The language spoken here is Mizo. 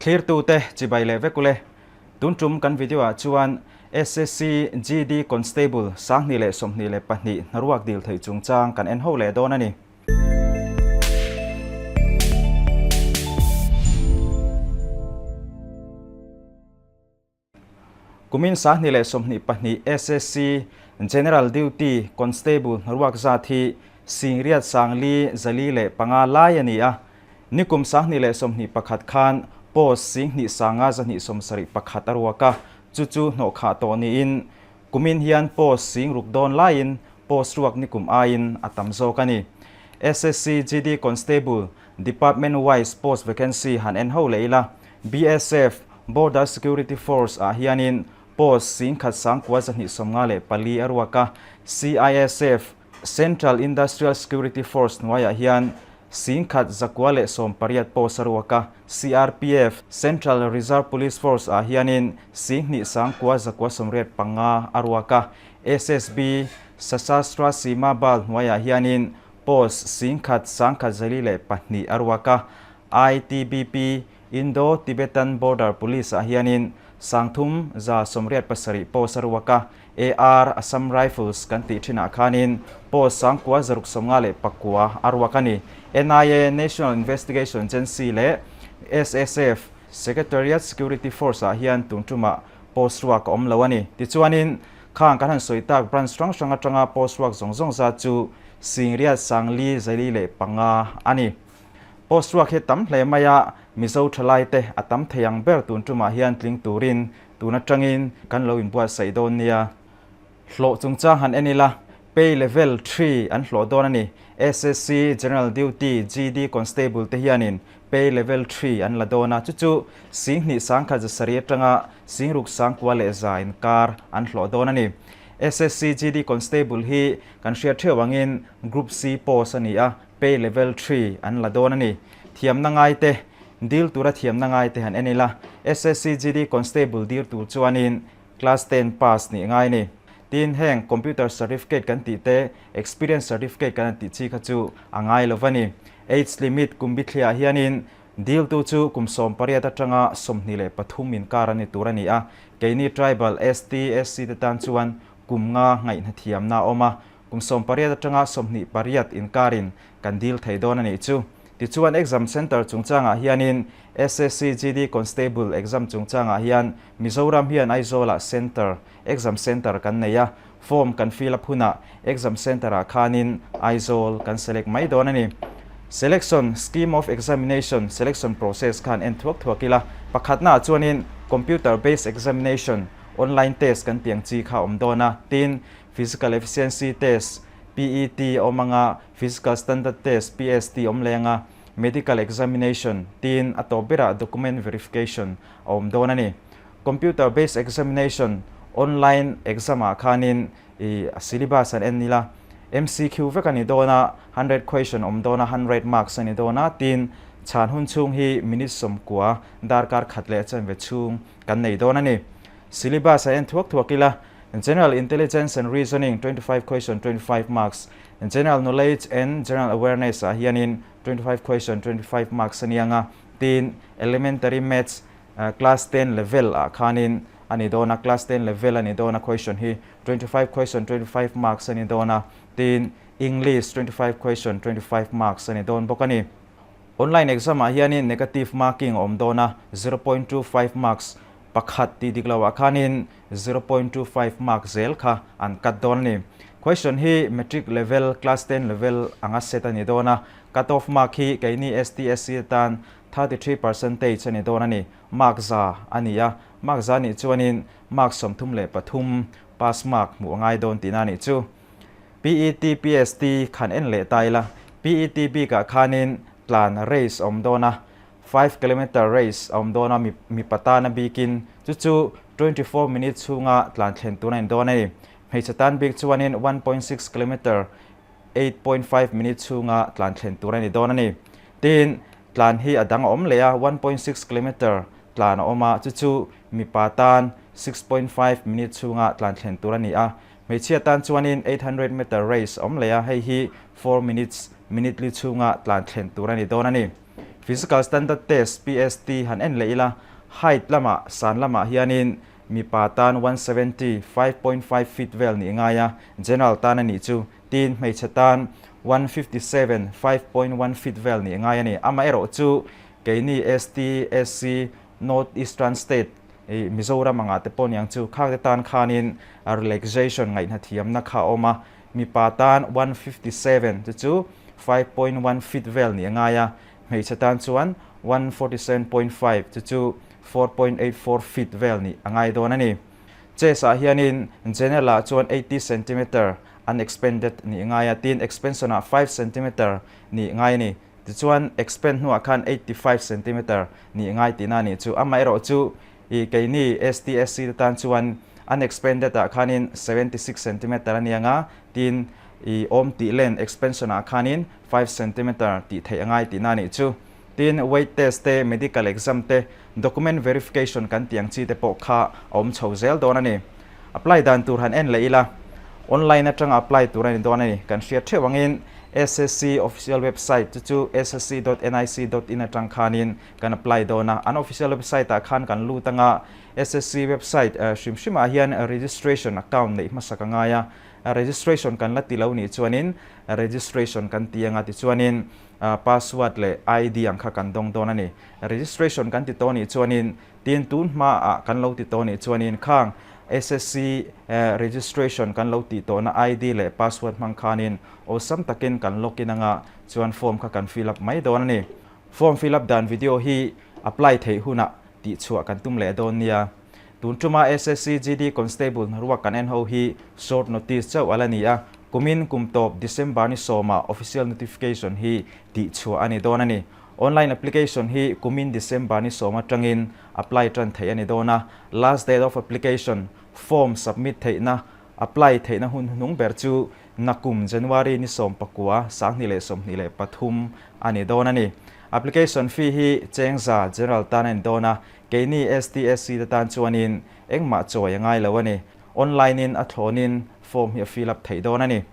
Thlirtute chibai leh vek ule. Tun tum kan video ah chuan SSC GD Constable 2022 hnaruak dil theih chungchang kan en ho leh dawn a ni. Kumin 2022 SSC General Duty Constable hnaruak zat hi Singriat 5405 lai a ni a. Nikum 2021 khan post 25 271 a ruak a, chu chu hnawhkhah tawh niin kumin hian post 6000 dawn laiin post ruak nikum aiin a tam zawk a ni. SSC GD Constable Department wise post vacancy han en ho leh ila, BSF, Border Security Force, ah hianin post 19,254 a ruak a, CISF, Central Industrial Security Force, hnuaiah hian 1918 post a ruak a, CRPF, Central Reserve Police Force, ah hianin 29,985 a ruak a, SSB, Sashastra Seema Bal, hnuaiah hianin post 11,142 a ruak a, ITBP, Indo Tibetan Border Police ah hianin 3187 post a ruak a, AR, Assam Rifles, kan tih thinah khanin post 9659 a ruak a ni. NIA, National Investigation Agency, leh SSF, Secretariat Security Force, ah hian tun tumah post ruak a awm lo a ni. Tichuanin, khang kan han sawi tak branch hrang hrang atanga post ruak zawng zawng zat chu 84,505 a ni. Post ruak hi tam hle mai a, Mizo thalaite a tam thei ang ber tun tumah hian tling turin tun atangin kan lo inbuatsaih dawn nia. Hlawh chungchang han en ila, Pay Level Three an hlawh dawn a ni. SSC General Duty, GD, Constable te hianin Pay Level Three an la dawn a, chu chu 21,700 atanga 69,100 inkar an hlawh dawn a ni. SSC GD Constable hi kan hriat theuh angin Group C post a ni a, Pay Level Three an la dawn a ni. Thiamna ngaite, Dil tura thiamna ngaite han en ila, SSC GD Constable dil tur chuanin Class Ten pass nih ngai a ni. Tin, heng Computer Certificate kan tih te, Experience Certificate kan han tih chi kha chu a ngai lo va ni. Age Limit kum bithliah hianin diltu chu kum 18 atanga 23 inkar a ni tur a ni a. Keini Tribal, ST, SC te tan chuan kum nga ngaihna thiamna a awm a, Kum 18 atanga 28 inkarin kan dil thei dawn a nih chu. Tichuan exam centre chungchangah hianin SSC GD Constable exam chungchangah hian Mizoram hian Aizawlah centre, exam centre kan nei a, form kan fill up hunah exam centre ah khanin Aizawl kan select mai dawn a ni. Selection, Scheme of Examination, selection process khan en thuak thuak ila, pakhatnaah chuanin computer based examination, online test kan tih ang chi kha a awm dawn a, tin Physical Efficiency Test, PET, a awm anga, Physical Standard Test, PST, a awm leh anga, Medical Examination, tiin a tawp berah Document Verification a awm dawn a ni. Computer Based Examination, online exam ah khanin i a syllabus an en ila, MCQ vek a ni dawn a, hundred question awm dawn a, hundred marks a ni dawn a, tiin chhan hun chhung hi minute 90 darkar khat leh chanve chhung kan nei dawn a ni. Syllabus a en thuak thuak ila, General Intelligence and Reasoning 25 question 25 marks, General Knowledge and General Awareness ah hianin 25 question 25 marks a nia nga, tin Elementary Maths class 10 level ah khanin a ni dawn a, class 10 level a ni dawn a question hi 25 question 25 marks a ni dawn a, tin English 25 question 25 marks a ni dawn bawk a ni. Online exam ah hianin negative marking a awm dawn a, 0.25 marks Pakhat tih dik loah khanin 0.25 mark zel kha an cut dawn a ni. Question hi matric level, class ten level anga set a ni dawn a, cut off mark hi keini STSC atan 33 percentage a ni dawn a ni. Mark za a ni a, mark za nih chuanin mark 33 pass mark hmuh a ngai dawn tihna a nih chu. PET, PST khan en leh ta ila, PET bikah khanin tlan race a awm dawn a, 5 kilometer race a awm dawn a, mipa tan a bikin chu chu 24 minute chhunga tlan thlen tur a ni dawn a ni. Hmeichhe tan bik chuanin 1.6 kilometer 8.5 minute chhunga tlan thlen tur a ni dawn a ni. Tin, tlan hi a dang a awm leh a, 1.6 kilometer tlan a awm a, chu chu mipa tan 6.5 minute chhunga tlan thlen tur a ni a. Hmeichhia tan chuanin 800 meter race a awm leh a, hei hi 4 minutes, minute li chhunga tlan thlen tur a ni dawn a ni. Physical Standard Test, PST, han en leh ila, height lamah, san lamah hianin mipa tan 170, 5.5 feet vel nih ngai a, general tan a nih chu, tin hmeichhe tan 157, 5.1 feet vel nih ngai a ni. Amaherawh chu keini ST, SC, North Eastern State, ih Mizoram angah te pawh niang chu khak te tan khanin relaxation ngaihna thiamna kha a awm a, mipa tan 157 chu chu 5.1 feet vel nih a ngai a, hmeichhe tan chuan 147.5 chu chu 4.84 feet vel nih a ngai dawn a ni. Chest ah hianin general ah chuan 80 centimeter unexpanded nih a ngai a, tin expansion ah 5 centimeter nih ngai a ni. Tichuan, expand hnuah khan 85 centimeter nih ngai tihna a nih chu. Amaherawh chu i keini STSC te tan chuan unexpanded ah khanin 76 centimeter a ni ang a, tin i awm tih len expansion ah khanin 5 centimeter tih theih a ngai tihna a nih chu. Tin, weight test te, medical exam te, document verification kan tih ang chi te pawh kha a awm chho zel dawn a ni. Apply dan tur han en leh ila, online atanga apply tur a ni dawn a ni. Kan hriat theuh angin SSC official website chu chu ssc dot nic dot in atang khanin kan apply dawn a. An official website ah khan kan lut anga SSC website hrim hrimah hian registration account neih hmasak a ngai a. Registration kan la ti lo nih chuanin registration kan ti anga tichuanin password leh ID ang kha kan dawng dawn a ni. Registration kan ti tawh nih chuanin Tin, tun hmaah kan lo ti tawh nih chuanin khang SSC registration kan lo tih tawhna ID leh password hmang khanin awlsam takin kan login anga chuan form kha kan fill up mai dawn a ni. Form fill up dan video hi apply theih hunah tihchhuah kan tum leh dawn nia. Tun tuma SSC GD Constable hnaruak kan en ho hi short notice chauh a la ni a, kumin kum tawp December ni sawmah official notification hi tihchhuah a ni dawn a ni. Online application hi kumin December ni sawm atangin apply tan theih a ni dawn a, last date of application, form submit theihna, apply theihna hun hnung ber chu nakum January ni 19, 2023 a ni dawn a ni. Application fee hi Chengza General tan a ni dawn a, keini STSC te tan chuanin engmah chawi a ngai lo a ni. Online in a thlawnin form hi a fill up theih dawn a ni.